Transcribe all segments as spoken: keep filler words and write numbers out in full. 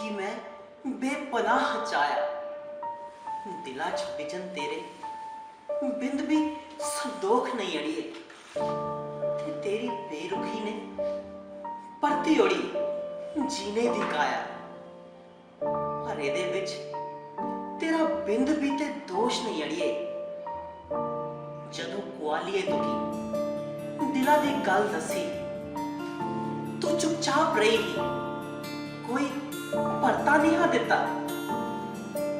कि में बेपनाह चाया। दिला च बिजन तेरे बिंद बी संदोख नेईं अड़िए। ते तेरी बेरुखी ने परती ओड़ी जीने दी काया। पर एदे बिच तेरा बिंद बी ते दोष नेईं अड़िए। जदूं कुआलिये तुगी दिला दी गल्ल दस्सी, तू चुपचाप रेही ही, कोई परता नेहा दित्ता।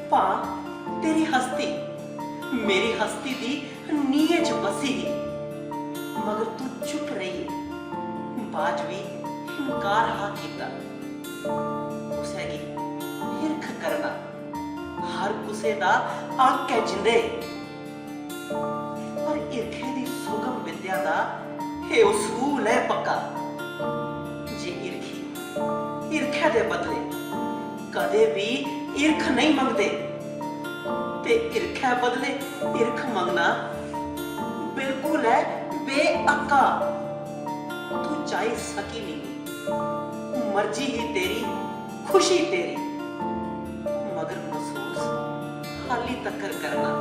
भां तेरी हस्ती मेरी हस्ती दी नीह च बसी ही, मगर तू चुप रेही, बाज बी इनकार हा कीता। कुसै गी हिरख करना हर कुसै दा हक ऐ जिंदे, पर हिरखै दी सुगम विद्या दा एह् उसूल ऐ पक्का जे हिरखी हिरखै दे बदले कदें बी हिरख नेईं मंगदे, ते हिरखै बदले हिरख मंगना बिल्कुल ऐ बेहक्का। तू चाही सकी नेईं, मर्जी ही तेरी, खुशी तेरी, मगर मसूस हाली तक्कर करना